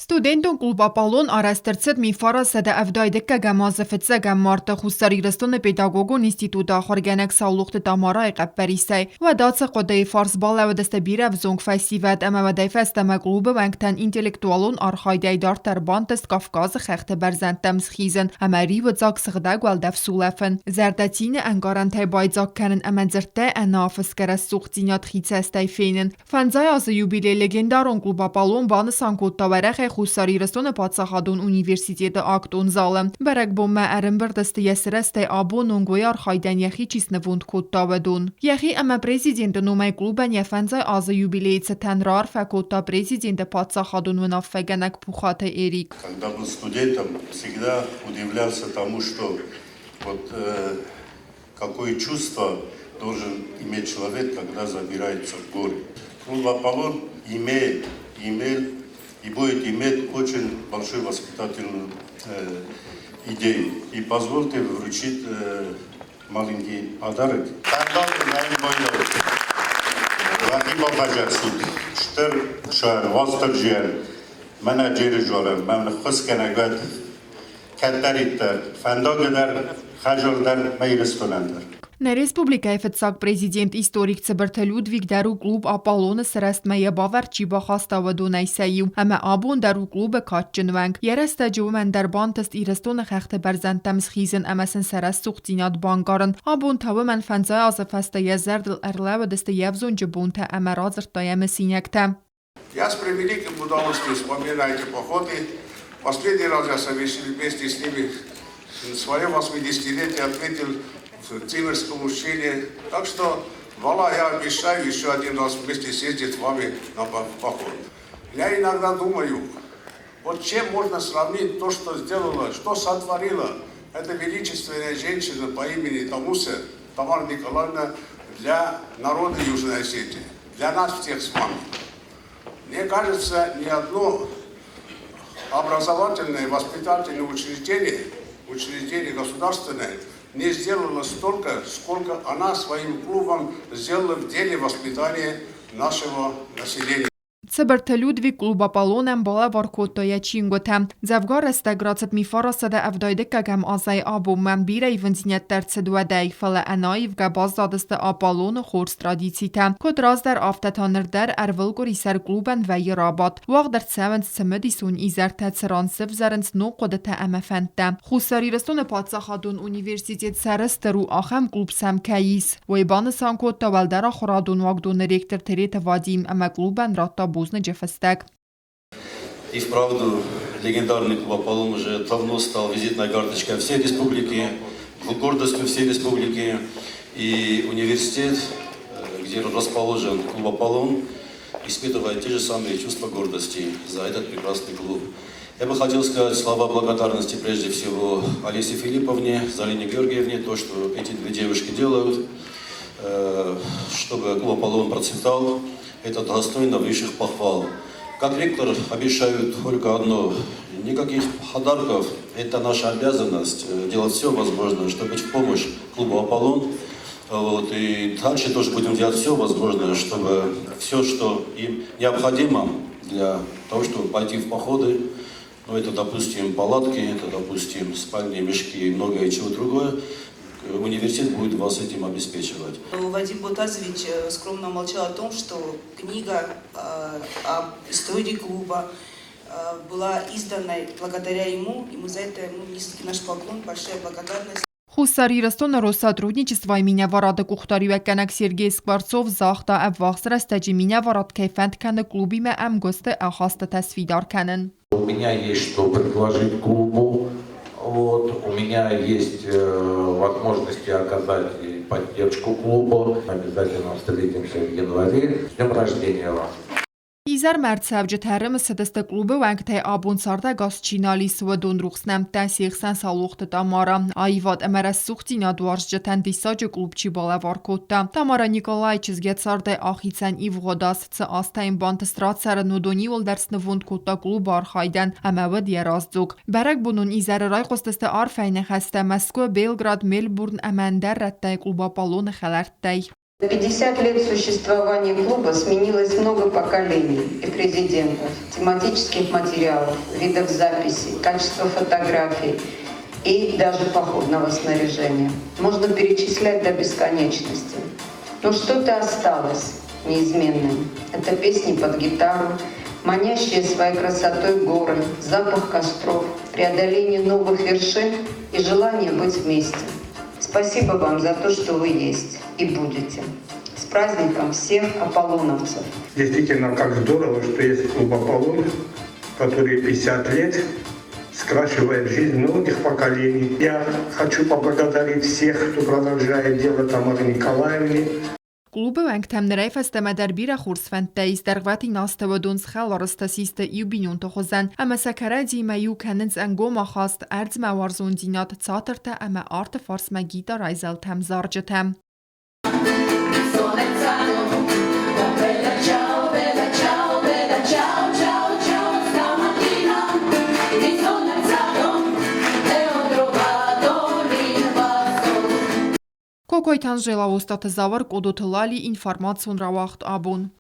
Студентон клуб «Аполлон» арӕзт ӕрцыд 1979 азы фыццӕгӕм марты Хуссар Ирыстоны педагогон институты ахуыргӕнӕг Саулохты Тамарайы хъӕппӕрисӕй. Уӕд ацы хъуыдыйы фарс балӕууыдысты бирӕ ӕвзонг фӕсивӕд ӕмӕ уӕдӕй фӕстӕмӕ клубы уӕнгтӕн интеллектуалон архайдӕй дарддӕр бантыст Кавказы хӕхты бӕрзӕндтӕм схизын ӕмӕ риуыдзаг сыгъдӕг уӕлдӕф сулӕфын, зӕрдӕ цины ӕнкъарӕнтӕй байдзаг кӕнын ӕмӕ дзырдтӕ ӕнӕафысгӕ рӕсугъддзинад хицӕстӕй фенын. Фӕндзай азы юбилей легендарон клуб «Аполлон» банысан кодта уӕрӕхӕй Хуссар Ирыстоны паддзахадон университеты актон залы. Бӕрӕгбонмӕ ӕрӕмбырд сты йӕ сырӕзтӕй абон онг уый архайдӕн йӕхи чи снывонд кодта, уыдон. Йӕхи ӕмӕ президенты номӕй клубӕн йӕ фӕндзай азы юбилейы цытӕн раарфӕ кодта президенты паддзахадон уынаффӕгӕнӕг Пухаты Эрик. Когда был студентом, всегда удивлялся тому, что вот какое чувство должен иметь человек, когда забирается в горы. Клуб «Аполлон» имеет, имел и будет иметь очень большую воспитательную идею. И позвольте вручить маленький подарок. Стыр Уастырджийӕн, менеджеры жорӕн, мӕн ххуысгӕнӕг кӕддӕриддӕр фӕндаг дӕр, хӕзор дӕр мӕ Ирыстонӕн дӕр. Нӕ республикӕйы фыццаг президент, историк Цыбырты Людвиг дӕр у клуб «Аполлон»-ы сырӕзтмӕ йӕ бавӕрд чи бахаста, уыдонӕй сӕ иу. Ӕмӕ абон дӕр у клубы кадджын уӕнг. Йӕ рӕстӕджы уымӕн дӕр бантыст Ирыстоны хӕхты бӕрзӕндтӕм схизын ӕмӕ сын сӕ рӕсугъддзинад банкъарын. Абон та уымӕн фӕндзай азы фӕстӕ йӕ зӕрдыл ӕрлӕууыдысты йе взонджы бонтӕ ӕмӕ радзырдта йӕ мысинӕгтӕ. Я с превеликим удовольствием вспоминаю эти походы. Последний раз я вместе с ними свое 80-летие отметил в Цимерском ущелье. Так что, Вала, я обещаю еще один раз вместе съездить с вами на поход. Я иногда думаю, вот чем можно сравнить то, что сделала, что сотворила эта величественная женщина по имени Тамуся, Тамара Николаевна, для народа Южной Осетии, для нас всех с вами. Мне кажется, ни одно образовательное, воспитательное учреждение, учреждение государственное, не сделало столько, сколько она своим клубом сделала в деле воспитания нашего населения. Цыбырты Людвиг клуб «Аполлон»-ӕн балӕвар кодта йӕ чингуытӕ. Дзӕвгар рӕстӕг рацыд 1979 азӕй абонмӕ. Бирӕ ивындзинӕдтӕ ӕрцыд уӕдӕй, фӕлӕ ӕнӕаивгӕ баззадысты «Аполлон»-ы хорз традицитӕ. Куыд раздӕр, афтӕ та ныр дӕр ӕрвылкъуыри сӕр клубӕн вӕййы рабадт. Уагъд ӕрцӕуынц цымыдисон изӕртӕ, цыран сывзӕрынц ног хъуыдытӕ ӕмӕ фӕндтӕ. Хуссар Ирыстоны паддзахадон университет сӕрыстыр у, ахӕм клуб сӕм кӕй ис. Уый банысан кодта уӕлдӕр ахуырадон уагдоны ректор Тереты Вадим ӕмӕ клубӕн радта бузныджы фыстӕг. И вправду легендарный клуб «Аполлон» уже давно стал визитной карточкой всей республики, гордостью всей республики. И университет, где расположен клуб «Аполлон», испытывает те же самые чувства гордости за этот прекрасный клуб. Я бы хотел сказать слова благодарности прежде всего Олесе Филипповне, Залине Георгиевне, то, что эти две девушки делают, чтобы клуб «Аполлон» процветал, это достойно высших похвал. Как ректор обещаю только одно. Никаких подарков. Это наша обязанность делать все возможное, чтобы быть в помощь клубу «Аполлон». Вот, и дальше тоже будем делать все возможное, чтобы все, что им необходимо для того, чтобы пойти в походы, ну, это, допустим, палатки, это, допустим, спальные мешки и многое чего другое, университет будет вас этим обеспечивать. Вадим Ботазович скромно молчал о том, что книга об истории клуба была издана благодаря ему, и мы за это ему низкий наш поклон, большая благодарность. Хуссар Ирыстоны Россотрудничествойы минӕварады къухдариуӕггӕнӕг Сергей Скворцов загъта, ӕввахс рӕстӕджы минӕварад кӕй фӕнд кӕны клубимӕ ӕмгуысты ахастытӕ сфидар кӕнын. У меня есть что предложить клубу. Вот. У меня есть возможности оказать поддержку клубу. Обязательно встретимся в январе. С днем рождения вас! Изӕрмӕ ӕрцӕуджытӕ ӕрымысыдысты клубы уӕнгтӕй абон цардӕгас чи нал ис, уыдон рухс нӕмттӕ се хсӕн Саулохты Тамара. Аивад ӕмӕ рӕсугъддзинад уарзджытӕн диссаджы клуб чи балӕвар кодта. Тамара Николайы чызг йӕ цардӕй ахицӕн ивгъуыд аз цы азтӕ йын бантыст рацӕрын, уыдон иуылдӕр снывонд кодта клубы архайдӕн ӕмӕ уыд йӕ раздзог. Бӕрӕгбонон изӕры райхъуыстысты арфӕйы ныхӕстӕ Мӕскуы, Белград, Мельбурн ӕмӕ ӕндӕр рӕттӕй клуб «Аполлон»-ы хӕлӕрттӕй. 50 лет существования клуба сменилось много поколений и президентов, тематических материалов, видов записи, качества фотографий и даже походного снаряжения. Можно перечислять до бесконечности. Но что-то осталось неизменным. Это песни под гитару, манящие своей красотой горы, запах костров, преодоление новых вершин и желание быть вместе. Спасибо вам за то, что вы есть и будете. С праздником всех аполлоновцев! Действительно, как здорово, что есть клуб «Аполлон», который 50 лет скрашивает жизнь многих поколений. Я хочу поблагодарить всех, кто продолжает дело Тамары Николаевны. Клубы уӕнгтӕм нырӕй фӕстӕмӕ дӕр бирӕ хорз фӕндтӕ ис, дӕргъвӕтин азты уыдон схӕлар систы иу бинонты хуызӕн ӕмӕ сӕ кӕрӕдзиимӕ иу кӕнынц ӕнгом ахаст, ӕрдзмӕ уарзондзинад, цатыртӕ ӕмӕ арты фарсмӕ гитарайы зӕлтӕм зарджытӕ. Кокойты Анжела, Остъаты Зауыр, Къодоты Лали, информацион рауагъд «Абон».